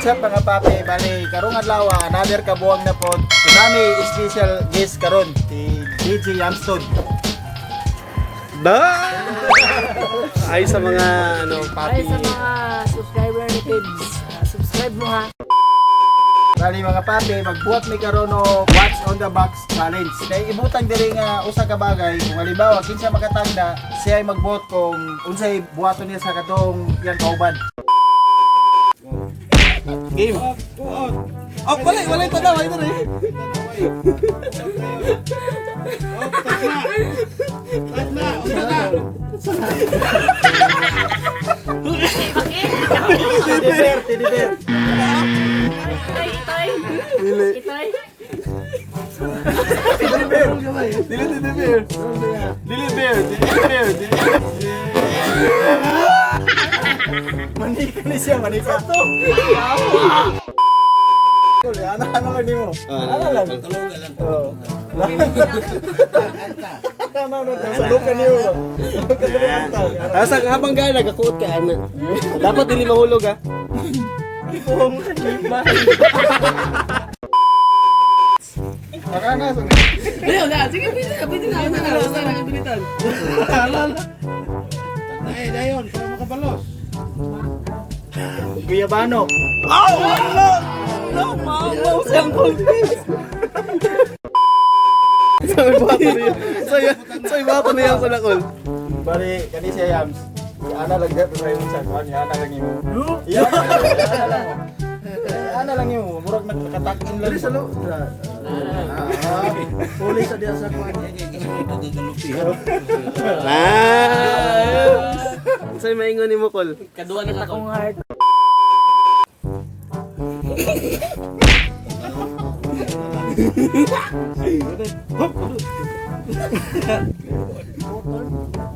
What's up, mga papi? Bali, karong adlaw, another kabuwang na pod. Tsunami special guest karon si DJ Yamstone. Da! Ay sa mga ano, papi. Ay, sa mga subscriber ni Tibbs, subscribe mo ha. Bali, mga papi, magbuhat mi karon og What's on the Box challenge. Kay ibutang diri nga usa ka bagay, kung halimbawa kinsa makatagda, siya ay magbuhat kung unsay buhaton niya sa katong iyang kauban. Game. Oh, wala, wala ito na, wala ito eh. Teddy bear, teddy bear. Itoy, itoy. Dili. Itoy. Dili bear. Dili dili bear. Dili bear, dili bear, dili. Manika ni siya, manika. Ano, ano lang nimo? Ano lang? Oo. Ano, ano, sa luka niyo. Tapos ang habang gaya nagakuot ka ana. Dapat dili mahulog ah. Baka na, Ayun na, sige, pwede na, pwede na. Ano na, basta na, pilitan. Guyabano. Oh, wala! No, mamaw siyang confused. Sa may bato niya. Sa may bato niya sa lakol. Bali, kani siya Yams. Ana lang gyud sa imong sa kuan, ana lang imo. Ana lang. Ana lang imo, murag nagkatakin lang. Dili sa lo. Huli sa diya sa kuan. Ah! Sa may maingon ni mo kol. Kaduha na akong heart.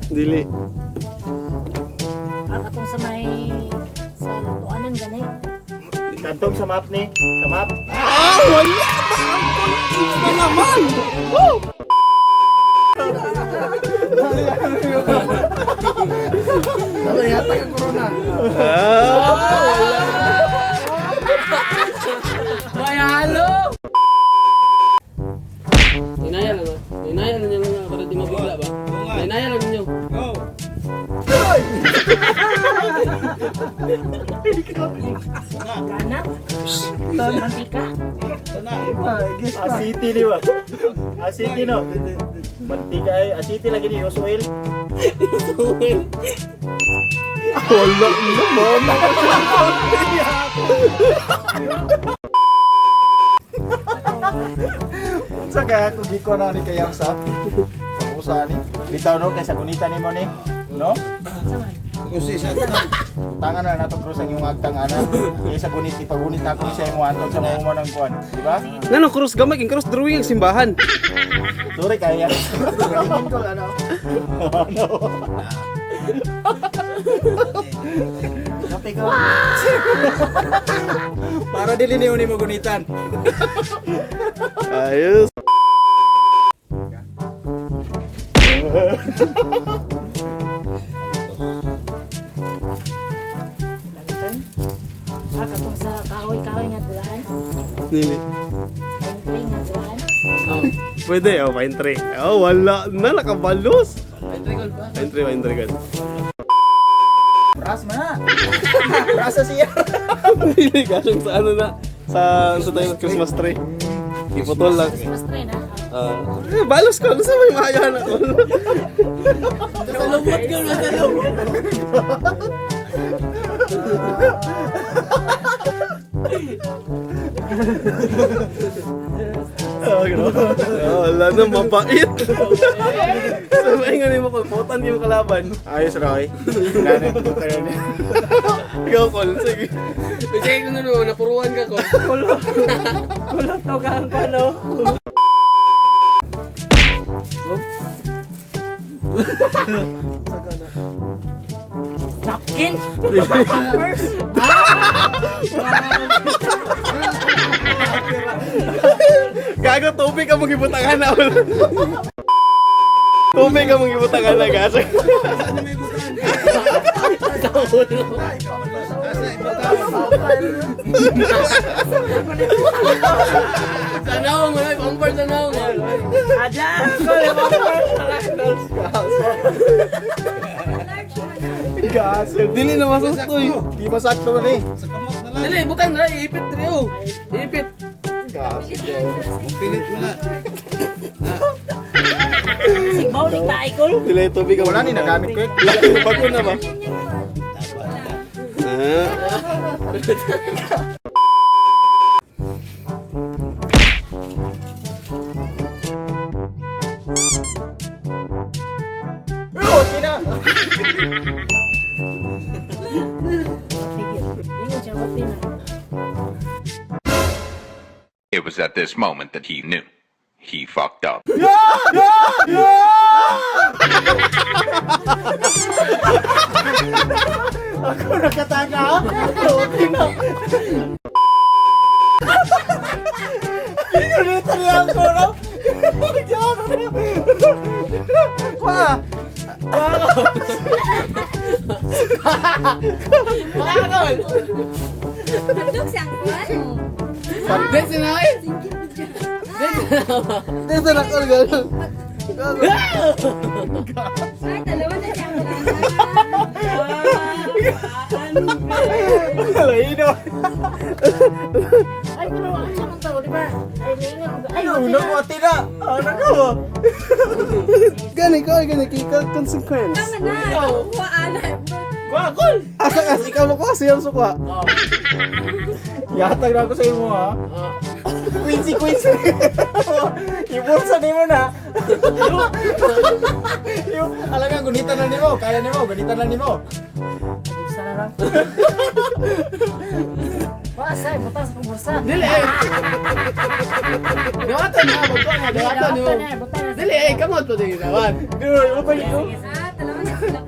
Dili. At atong sa may sa lutuanan gani. Kantong sa map ni, sa map. Ah, wala ba? Ang confused na naman! Woo! Ah, May halo! Hinaya lang ah. Hinaya lang ninyo para di mabigla ba? Hinaya lang ninyo. Gana? Mantika? Asiti ni ba? Asiti no. Mantika ay asiti lagi ni Oswell. Wala naman. Unsa kaya kung giko na ni kay Yams ah? Usa ni. Bitaw no kay sa gunita nimo ni. No? Saman. Tangan na nato cross ang imong agtang ana. Kay sa gunit ipagunit na ako sa imong antod sa mga ng kuan, di ba? Ngano cross gamay king cross drawing ang simbahan. Sorry kaya. Ano? Kape ka. Para dili niyo ni mo gunitan. Ayos. Lantern? Ah, katong sa kahoy-kahoy nga dulaan? Dili. Pine tree nga dulaan? Pwede, oh, pine tree. Oh, wala na, nakabalos. Pine tree, pine tree, gold. Brass man na. Brass sa siya. Dili, kasyong sa ano na, sa tayo ng Christmas tree. Iputol lang. Christmas tree na? Ah, eh, balos ko. Ano sa may maayahan ako? Salumot ka na, salumot! Oh, wala na, mabait. Sa may nga mo, kulputan yung kalaban. Ayos Roy. Wala na yung kayo niya. Ikaw, Kol, sige. Sige ko na no, napuruan ka ko. Napkin? Gago, tubig ang magibutangan na. Tubig ang magibutangan na, gago. Sana ako mo, bumper sana ako mo. Adya ko, bumper. Gasol. Dili na masakto eh. Di ba sakto man eh. Dili, butang na, iipit dili oh. Iipit. Pilit mo na. Sigbaw ni tayo ko. Dili tubig ang Wala ni nagamit ko eh. Bago na ba? Ah. Oh, tina. Ingon siya, wati na. It was at this moment that he knew. He fucked up. Ako nakatanga. Oh, tina. Pinunita niya ako, no? Kwa! Handog siyang kuwan. Dili sinay. Dili sa nakal gano'n. Ay, dalawa na siyang Laino. Ay, pero ang siya man tao, di ba? Ay, ningon. Ay, Ano ko, tina? Ano ko? Gani ko, gani kay consequence. Tama na. Kuwaan. Kwa, kol! Asa kas ikaw mo ko siyam sukwa. Yatag na ako sa imo, ha? Quincy, Quincy! Ibulsa nimo na! Yung, alam nga, gunitan na nimo. Kaya nimo, gunitan na nimo. Bursa na lang. Basa, butas ko bursa. Dili eh. Dawatan na, magkuha na, dawatan mo. Buta na, buta na. Dili eh, kamot po din dawat. Dude, mo pa yun. Ah, dalawa na sila.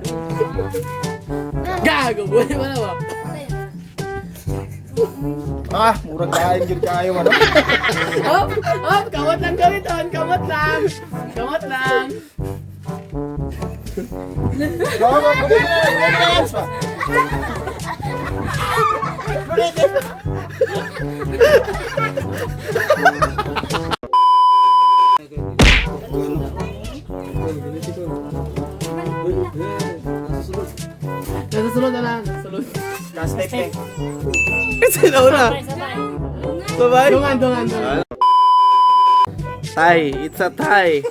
Gago, buhay mo na ba? Ah, murag kain gyud kaayo ano. Hop, hop, kamot lang kami ton, kamot lang. Kamot lang. Go, go, go, go, go, go, go. Nasusunod na lang, nasusunod. Last step, eh. Sino na? Sabay, sabay. Sabay. Dungan, dungan, dungan. Tie, it's a tie.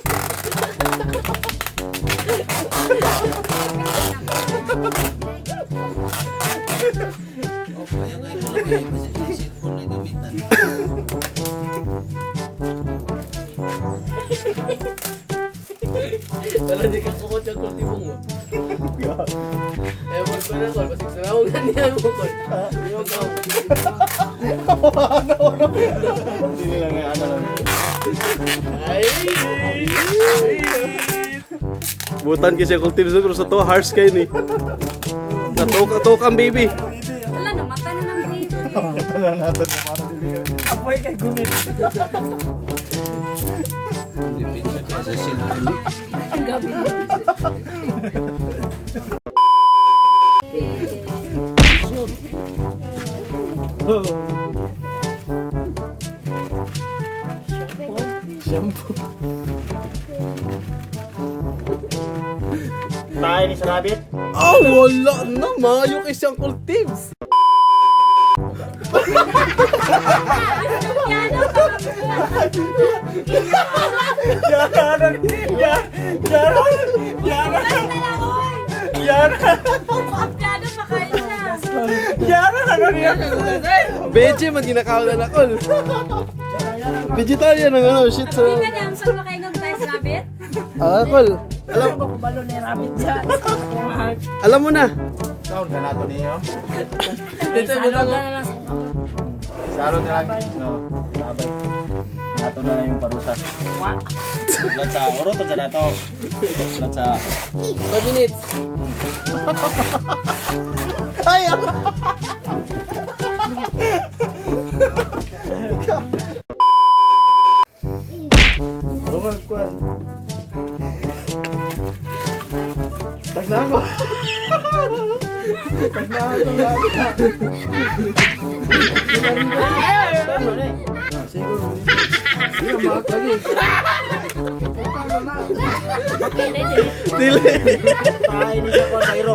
Wala di ka kukot yung kultibong mo. Eh, wag ko na kol, basig sa na niya mo kol. Yung ka. Hindi lang ano lang. Ay! Butan kasi akong team pero sa to harsh kayo ni. Natok atok ang baby. Wala na, mata na ng baby. Wala natin na para dili. Apoy kay gunit. Ang gabi. Tayo ni sa rabbit. Oh, wala na. Mayo kay siyang tips. Yaran! Yaran! Yaran! Yaran! Yaran! Plano pa kayo siya. Yaran! Ano niya? Beche, man ginakaw na nakol. Vegetarian ang ano, shit sa... Di ba niya ang pagpakain ng tayo sa rabbit? Ah, kol. Alam ko kung balo ni rabbit dyan. Alam mo na. Sound ka nato niyo. Dito, Salog butang. na lang. Saro na lang. No. Sabay. Nato na lang yung parusa. Lat sa oro to sa nato. Lat sa 5 minutes. Ay! Ako! Tagna ko. Dili. Tayo ni sa kon mayro.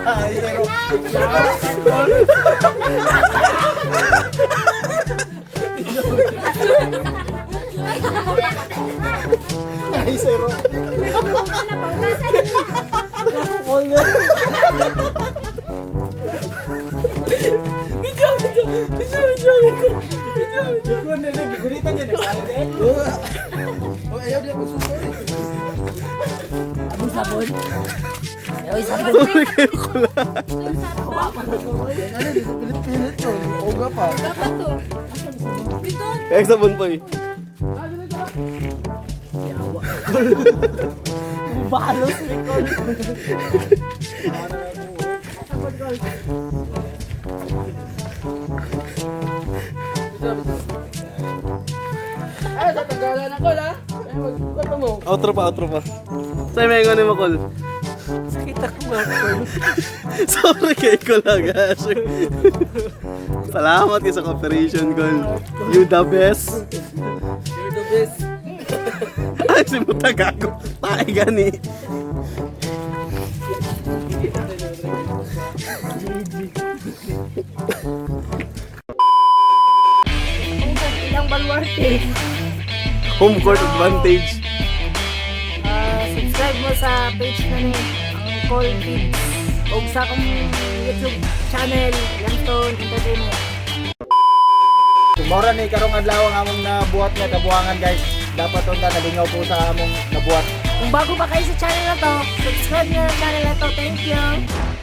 Ay, zero. Ay, zero. Abong sabon. Oy, sabon. Sorry kayo ko lang. Pilit-pilit yun. Oga pa. Dapat to. Ito. Kaya sabon pa eh. Balos ni Col. Ay, sa tagalan ako la. Ay, magkwento mo. Outro pa, outro pa. Sa'yo may ingon ni mo, Kol. Sakit ako nga, Kol. Sorry kay ko lang, Asher. Salamat kayo sa cooperation, Kol. You the best. You're the best. Ay, si Muta gago. Tae gani. Ilang baluarte. Home court advantage. Subscribe mo sa page na ni ang Call Kids o sa akong YouTube channel, Youngstone Entertainment. Mora ni karong adlaw ang among nabuhat nga kabuangan guys. Dapat unta nalingaw po sa among nabuhat. Kung bago pa kayo sa channel na to, subscribe nyo ang channel na to. Thank you!